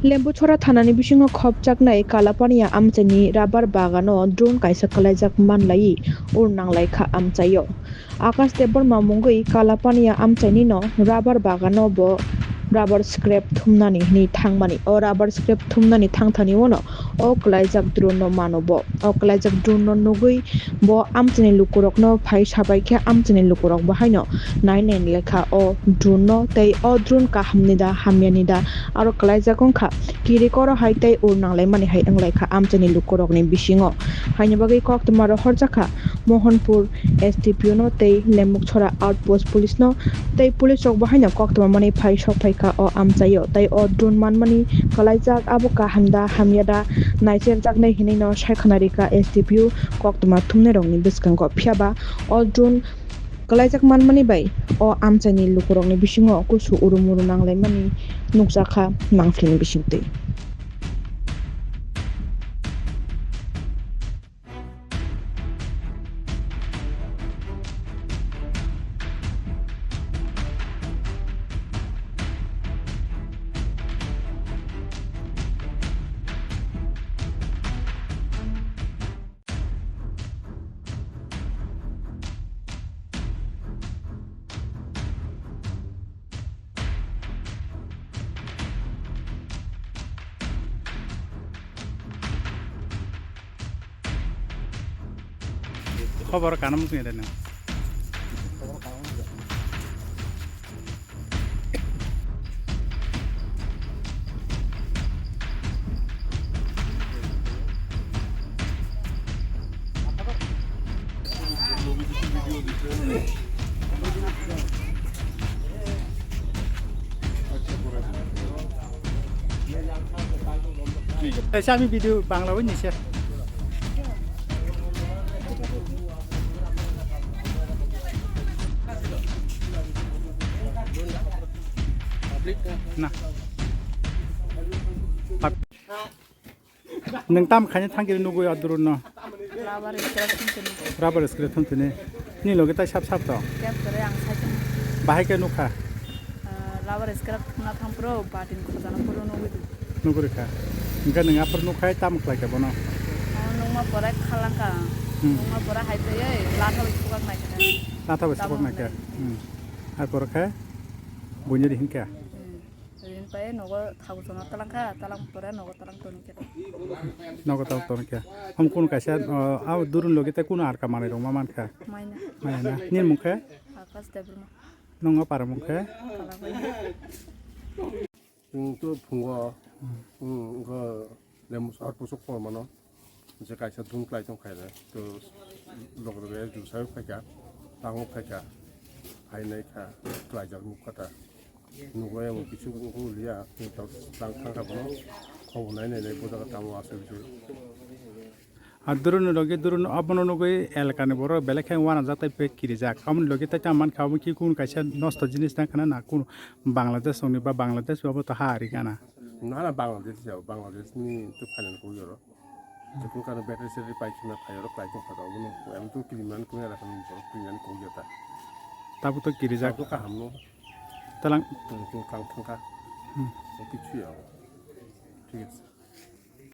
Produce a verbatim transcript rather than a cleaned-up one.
Lembuchhora thanani bisingo khopjaknai Kalapania amchaini rubber bagano drone kaisa kwlaijak manlaiwi ur nanglaikha amchaio. Akash Debbarma mungwi Kalapania amchainino rubber bagano bo rubber scrap thumnani hwnwi thangmani. O rubber scrap thumnani thangthani uano o kwlaijak drone no mano bo. O kwlaijak drone no nugwi bo amchaini lukurokno phai sabaikha, amchaini lukurok bo haino nai nai lekha o drone no, tei o drone kaham ni da, hamya ni da, aro kwlaijak wngkha kiri koro hai tei ur nanglaimani hai wnglaikha amchaini lukurokni bisingo. Haini bagwi koktwma rohorjakha Mohanpur S D P O no tei Lembuchhora Outpost Police no, tei police rok bo haino koktwma manwi phai sok phaikha o amchaio, tei o drone manmani kwlaijak abo kaham da hamya da naicherjaknai hinwi no sai khwna rikha S D P O koktwma thumnairokni bwskango. Phiyaba o drone kwlaijak manmani bai o amchaini lukurokni bisingo kusu uru muru nanglaimani nukjakha mangpili ni bisingtwi. Khobor kanam twi reno. Kaisa ami video Bangla bai nise. Na. Nwng tam khaina thang kiri nugwi aduru no. Rubber scrap thum tini. Rubber scrap thum tini. Ni loge tai sap sap to. Kep kore ang sai thum. Bahai ke nukha. Ah, rubber scrap thumna thang pro batin khojana pro nugwi di. Nugwi kha. Engka nwng aphar nukhai tam khlai kha bono. Ah, nungma pore khalangka. Hmm. Nungma pore hai tei latha bai sukak nai kha. Latha bai sukak nai kha. Hmm. Ar pore kha bunyari hinkha. Hmm. Rin pai nogo thagu chona talangkha, talang pore nogo talang toni khe. Nogo talang toni khe. Hom kun kaisa, uh, au durun logi te kun ar kamani rong ma mankha. Maina. Maina. Ni mung khe? Akash Debbarma. Nongo para mung khe? Kalapani. Chwng to phungo, hmm, go lem sar pusuk por mano. Je kaisa dum klai tong khaile, to log log e jusa phaikha, tango phaikha, phainai kha, klaijak nuk kha ta. Nugo yang kichu nugo liya, to tang thang kha bono, khobor nai nai nai boda ka tamo aswk se. A durun logi durun abono nugui elakani borok belai khe wana jak tai pek kirijak. Amoni logi tai tamo mankha abo ki kun kaisa nosto jinis tang khana na kun Bangladesh songni ba Bangladesh ba bo to ha ari gana. Na na Bangladesh ya, Bangladesh ni to finance ko yoro. Jikun kano battery se repair khna phai oro klai tong kha ta obono. Em to kiliman ko ya kan borok kiliman ko ya ta. Tabo to kirijak. Tabo kaham no. Talang. Tong tong kang thang kha. Hmm. O kichu ya. Thik ase.